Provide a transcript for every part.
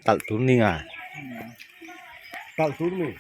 Talh tur ni nga talh tur ni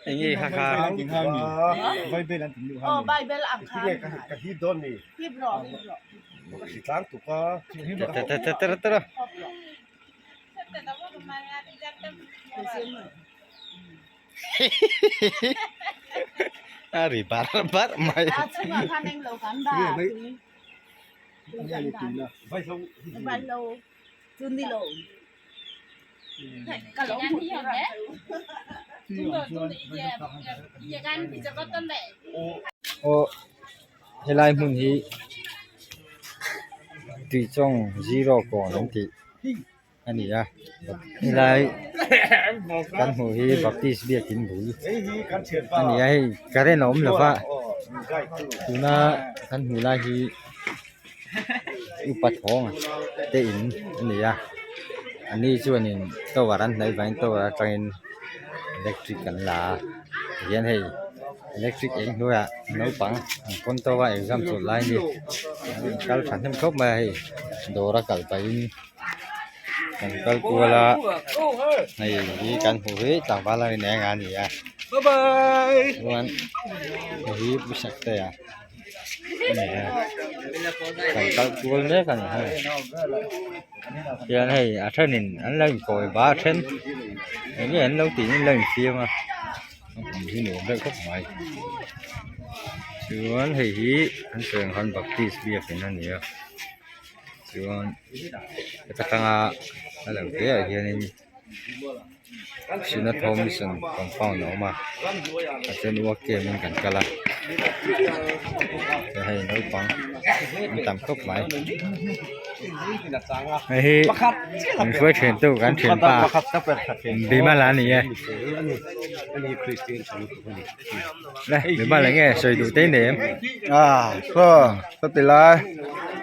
Eng nge kha kha te te te te a ri bar bar mai aw helai hmun hi tuichawng zero kawn an tih a ni a helai kan hmuh hi baptist biakin bul a ni a hei current a awm lo va tuna kan hmuh lai hi upa thawng te in a ni a a ni chuanin tower an hnaih vangin tower atangin electric an la a tihian hei electric eng hnuaiah naupang an pawn tawk a exam chawlh lai a ni an kal thahnem khawp mai a hei dawr a kal pahin kan kal kual a hei hi kan hmuh hi tlangval a ni eng a ni a chuan hei hi pu saktea a ni a kan kal kual mek a ni hei hian hei a thenin an lo inkawi va a then eng nge an lo tih in an lo infiam a hmun hi nuam deuh khawp mai chuan hei hi an sawi ang khan baptist biakin a ni a. Chuan heta tanga a lo te ah hianin Sinathawm mission compound a awm a a then uak kem in kan kal a chuan hei naupang an tam khawp mai hei hi min hruai thian tu kan thianpa Bimala a ni e le Bimala enge sawi duh te i nei em? Ka ti lai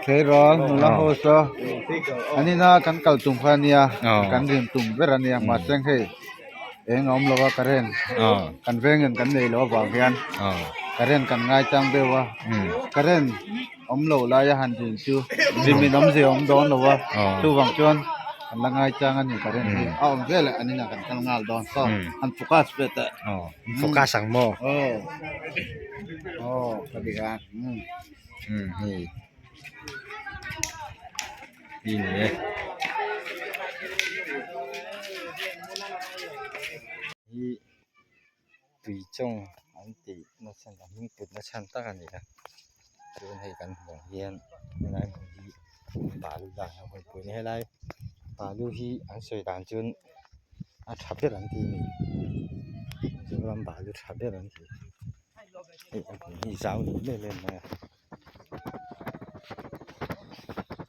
tleirawl nula ho saw an ina kan kal tum kha ania kan rin tum ber ania mahse hei eng a awm lo a current kan veng in kan nei loh avang hian current kan ngai chang deuh a current awm loh laia han rin chu rim in awmzia a awm dawn lo a chuvang chuan kan la ngai chang a ni current hi a awm vel eh an inah kan kal nghal dawn saw an focus ve teh. Focus ang maw? Aw aw ka dik a. Hei. hi ni e. Hi tui chawng an tih na chhan a hming put na chhan tak a ni a chuan hei kan hmuh ang hian helai hmun hi balu dan a hawi pui a ni helai balu hi an sawi dan chuan a tha ber an ti a ni Mizoram balu tha ber an ti hei a hmun hi zau lo em em mai a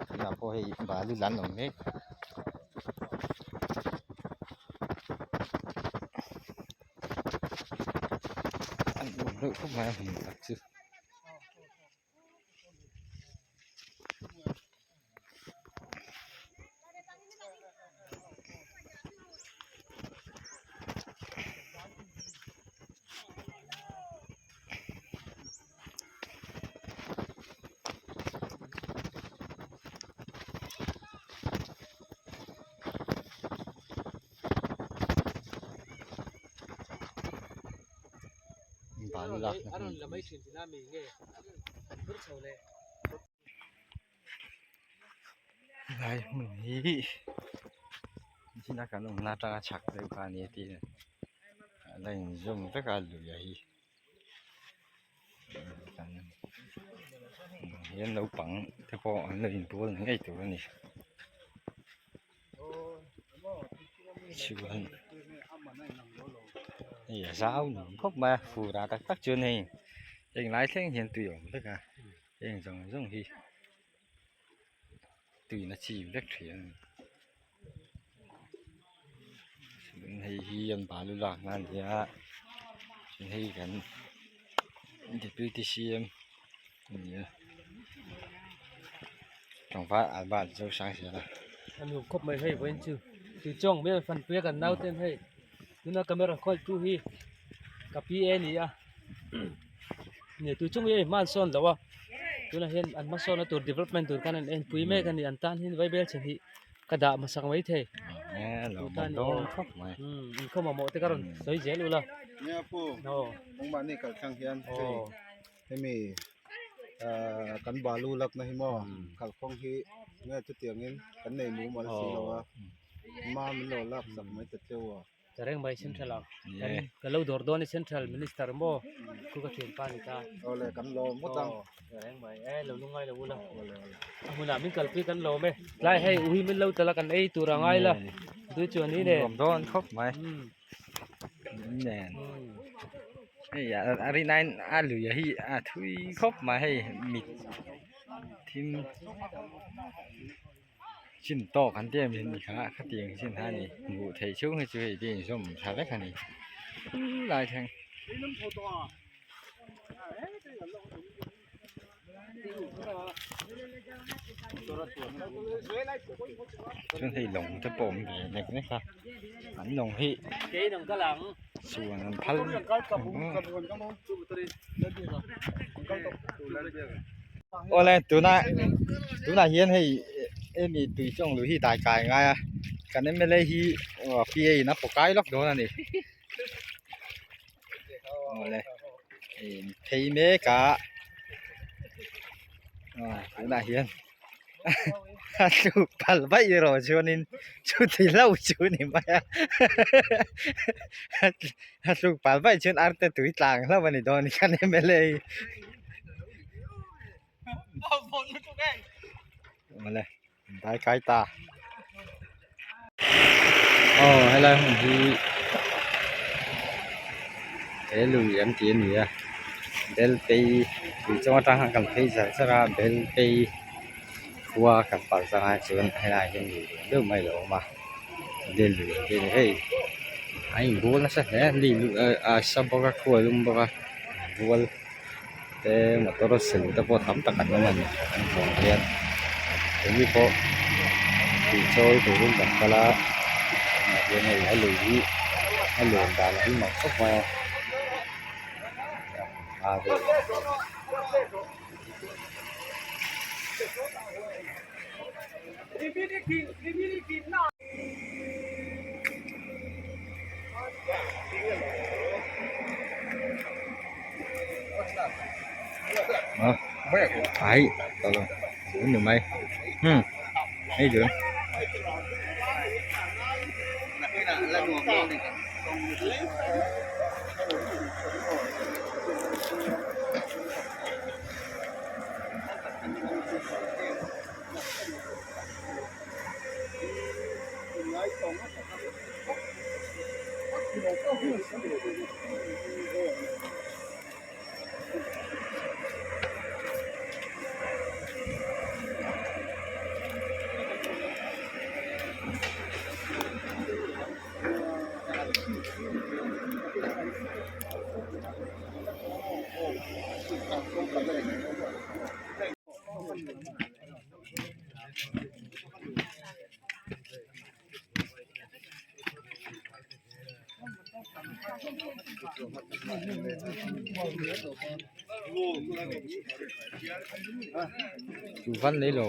tunah pawh hei balu la an awm mek. An awm deuh khawp mai a hmun tak chu. Balu lakna hmun helai hmun hi zina kan awmna atanga chhak deuh kha a ni a tih a la inzawm vek a lui a hi hian naupang te pawh an lo inbual ngei tur a ni. Chuan hei a zau nuam khawp mai a fur ah tak tak chuan hei heng lai thleng hian tui a awm vek a heng zawng zawng hi tuiin a chim vek thin a ni chuan hei hi an balu lakna a ni a chuan hei kan deputy CM a ni a tlangval Albert Zosangsiala. A nuam khawp mai hei vawiin chu tuichawng mai an fanpui a kan nauten hei tuna camera khawi tu hi ka pi e a ni a nia tuichawng hi hei hma an sawn lo a tunah hian an hmasawnna tur development tur khan an enpui mek a ni an tan hian vaibel chhe hnih ka dah hmasak mai thei inkhawm mamawh te ka rawn sawi zel ula Nangmahni kalthlang hian hei hemi ahh kan balu lakna hi maw kalkawng hi nge chutiangin kan nei mumal si lo a ma min lo lak sak mai ta cheu a. Ka reng mai central ah kan ka lo dawr dawn a central minister maw khu ka thianpa a ni ta. Awle kan lawm ngawt ang. Ka reng mai e lo lungngai lo ula a hmunah min kalpui kan lawm e tlai hei ui min lo tala kan ei tur a ngai la tui chuan ni nen. Nuam dawn khawp mai. Nen hei a rin aiin a lui hi a thui khawp mai hei mit thim chin tawk an tih em ni kha khatiang chin kha a ni hmuh theih chhung hi chu hei te inzawm tha vek a ni lai thleng. Chuan hei lawng te pawh a awm ve nek nek a an lawng hi chuan an phal awle tuna tunah hian hei hemi tui chawng lui hi dai kai a ngai a kan mla hi pa in a paw kai lawk dawn a ni. Awle hei phei mek a aw tunah hian a tluk palh vaih erawh chuanin chuti hlauh chu ni mai a a tluk palh vaih chuan arte tui tlang hlauh a ni dawn hian mla hi awle dai kai ta aw helai hmun hi he lui an tih a ni a bel phei tui chawng atang khan kan phei zar zar a bel phei khua kan pal chang ah chuan helai hian lui lian deuh mai a lo awm a bel lui ang te hi hei a inbual nasa hle a ni a sa bawk a khua a lum bawk a inbual te motor sen te pawh tam tak an awm a ni an hmuh ang hian keini pawh tui chawi turin kan kal a tunah hian hei a lui hi a lian dan hi mak khawp mai a a vel a ni. Ờ, ấy, tao rồi, đúng rồi mày. Ừ. Hei dun. Van nei lo.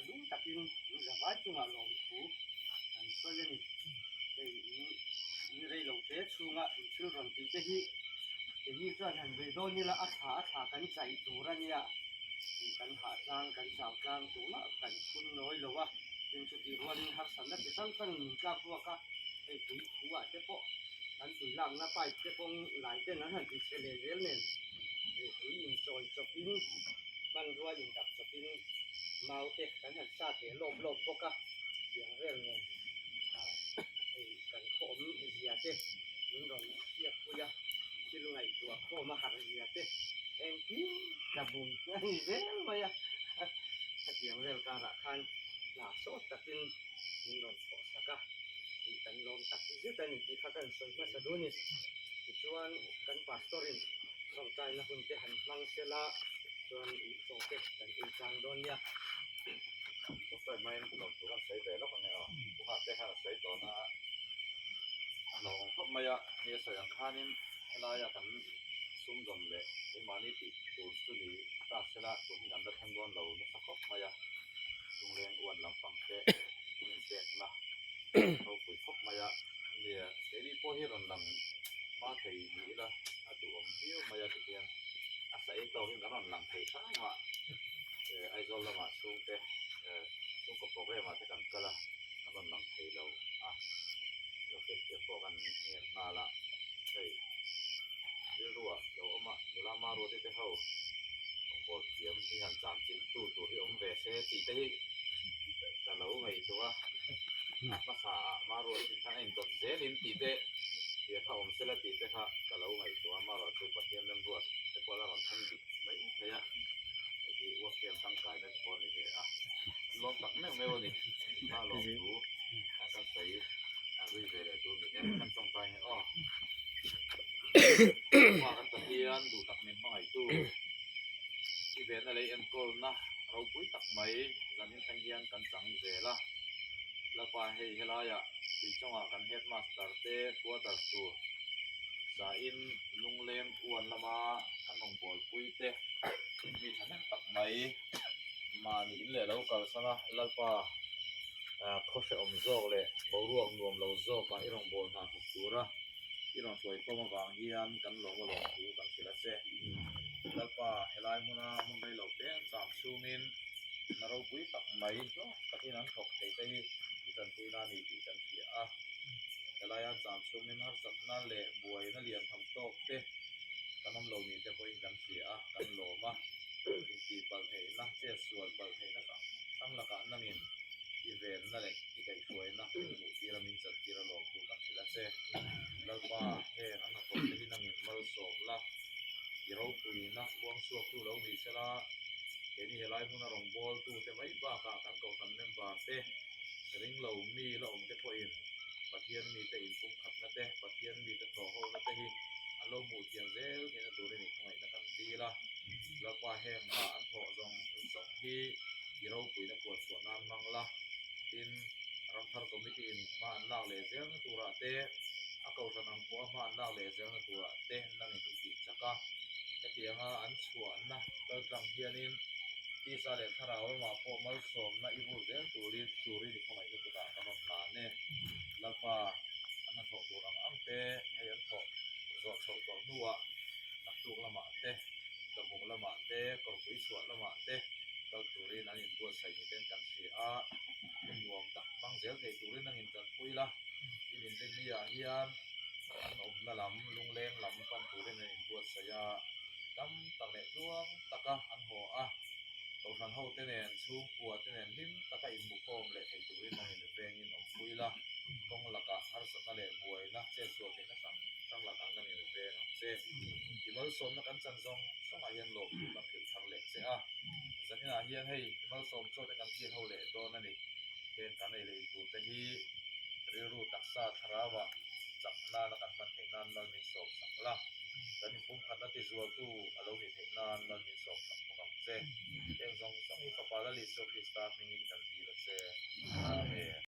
Lung takin zavai chungah lawmthu kan sawi a ni. Hei in in rei lo te chhunga in thil rawn tih te hi keini chuan han bei dawn ila a thla a thla kan chaih tur a nia. Kan hah tlang kan chau tlang tumah kan phun nawi lo a. Tin chutih rualin harsatna chi hrang hrangin min tlak ruak a, hei tui thu ah te pawh kan tui lakna pipe te pawng lai ten an han ti chhe leh zel nen hei tui inchawi chawpin hmanrua indap chawpin mau te kan han sat leh lawp lawp bawk a, tiang vel nen ah hei kan khaw awm zia te min rawn hriat pui a, thil ngaihtuah khawm a harh zia te engkim tla bum a ni zel mai a, khatiang vel karah khan hna sawt takin min rawn thawh sak a, tih kan lawm tak zet a ni tih kha kan sawi hmasa dun a ni. Tichuan kan pastor in tawngtaina hun te han hmang sela chuan ih chaw te kan ei chang dawn nia. Tawngtai hmain lawm tur an sawi ve lawk ang e aw. Pu Hate khan a sawi tawh na a lawm khawp mai a, hei a sawi ang khanin helaia kan sumdawn leh keimahni tih tur chu ni ta sela tun hi kan la thleng dawn lo nasa khawp mai a, lungleng uan lampang te an inpekna ropui khawp mai a, nia keini pawh hi rawn lang hma thei ni ila a duhawm viau mai a tihian a sa ei tawkin kan rawn lang thei hrang a, Aizawl lamah chhungte chhungkaw programme ah te kan kal a kan rawn lang thei lo a, lo hriatthiam pawh kan ngel nghal a, hei rilru ah lo awm a nula Maruati te ho kawngkawl thiam hi han cham chilh tu tur hi awm ve se tih te hi ka lo ngaihtuah a hmasa ah Maruati khan a indawt zel in tih te thian kha awm sela tih te kha ka lo ngaihtuah a Maruat chu Pathian remruat te pawh a la rawn thleng dik mai thei a hei hi work camp tangkaina te pawh a ni ve a an lawm tak meuh meuh a ni hma lawm thu kan sawi zui ve leh tur ni e kan tawngtai nge aw pa kan Pathian duh tak min hmangaihtu i venna lei enkawlna ropui tak mai zanin thleng hian kan chang zel a Lalpa hei helaiah Tuichawngah kan headmaster te quarters tur zain lungleng uan lama kan rawngbawlpui te mi thahnem tak mai mahni in leh lo kalsan a Lalpa khaw hrehawm zawk leh boruak nuam lo zawkah i rawngbâwl hna thawk tura i rawn hruai khawm avang hian kan lawm alawm thu kan hrilh a che. Lalpa helai hmuna hmun rei lo te an cham chhungin na ropui tak mai hlawk takin an thawk thei te hi i tanpuina a ni tih kan hria a. Helai an cham chhungin harsatna leh buaina lian tham tawk te kan awm lo ni te pawhin kan hria a, kan lawm a. Intih palh theihna, chetsual palh theihna hrang hrang lakah nangin i venna leh i kaihhruaina min hmuh tir a, min chan tir a lawm thu kan hrilh a che. Lalpa, heng an hnathawh te hi nangin malsawm la, i ropuina khuang chhuak tu lo ni sela, keini helai hmuna rawngbâwl tute mai bakah kan kohhran member te, ring lo mi la awm te pawhin Pathian mite inpumkhatna te, Pathian mite thawhhona te hi an lo hmuh thiam zel theihna turin i khawngaihna kan dil a. Lalpa heng hna an thawh zawng zawng hi i ropuina puan chhuah nan hmang la, tin, Ramthar Committee in hma an lak leh zelna turah te, a kohhran ang pawha hma an lak leh zelna turah te nangin i tih chak a. Hetianga an chhuahna kaltlang hianin tisa leh thlarau lamah pawh malsawmna i vur zel turin turin i khawngaihna kutah kan rawn hlan e. Lalpa an hnathawh tur ang ang te hei an thawh zawh chhoh tawh hnuah naktuk lamah te, tlabuk lamah te, kawrpui chhuah lamah te kal turin an inbuatsaih ni ten kan hria a, hun nuam tak hmang zel thei turin an intanpui la, in inrinni ah hian an awmna lam, lungleng lam pan turin an inbuatsaih a, dam tak leh tluang taka an haw a, kohhran ho te nen, chhungkua te nen hlim taka inhmukhawm leh thei turin an invengin awmpui la, kawng lakah harsatna leh buaina chetsual theihna hrang hrang lakah an inveng ang che. I malsawmna kan chan zawng zawngah hian lawmthu kan hrilh thar leh che a, zaninah hian hei i malsawm chaw te kan kil ho leh dawn a ni. Heng kan ei leh in tur te hi rilru taksa thlarauah chak nana kan hman theih nan mal min sawm sak la, kan inpumkhatna tizualtu a lo nih theih nan mal min sawm sak bawk ang che. Heng zawng zawng hi Fapa Lal Isua Krista hmingin kan dil a che. Amen.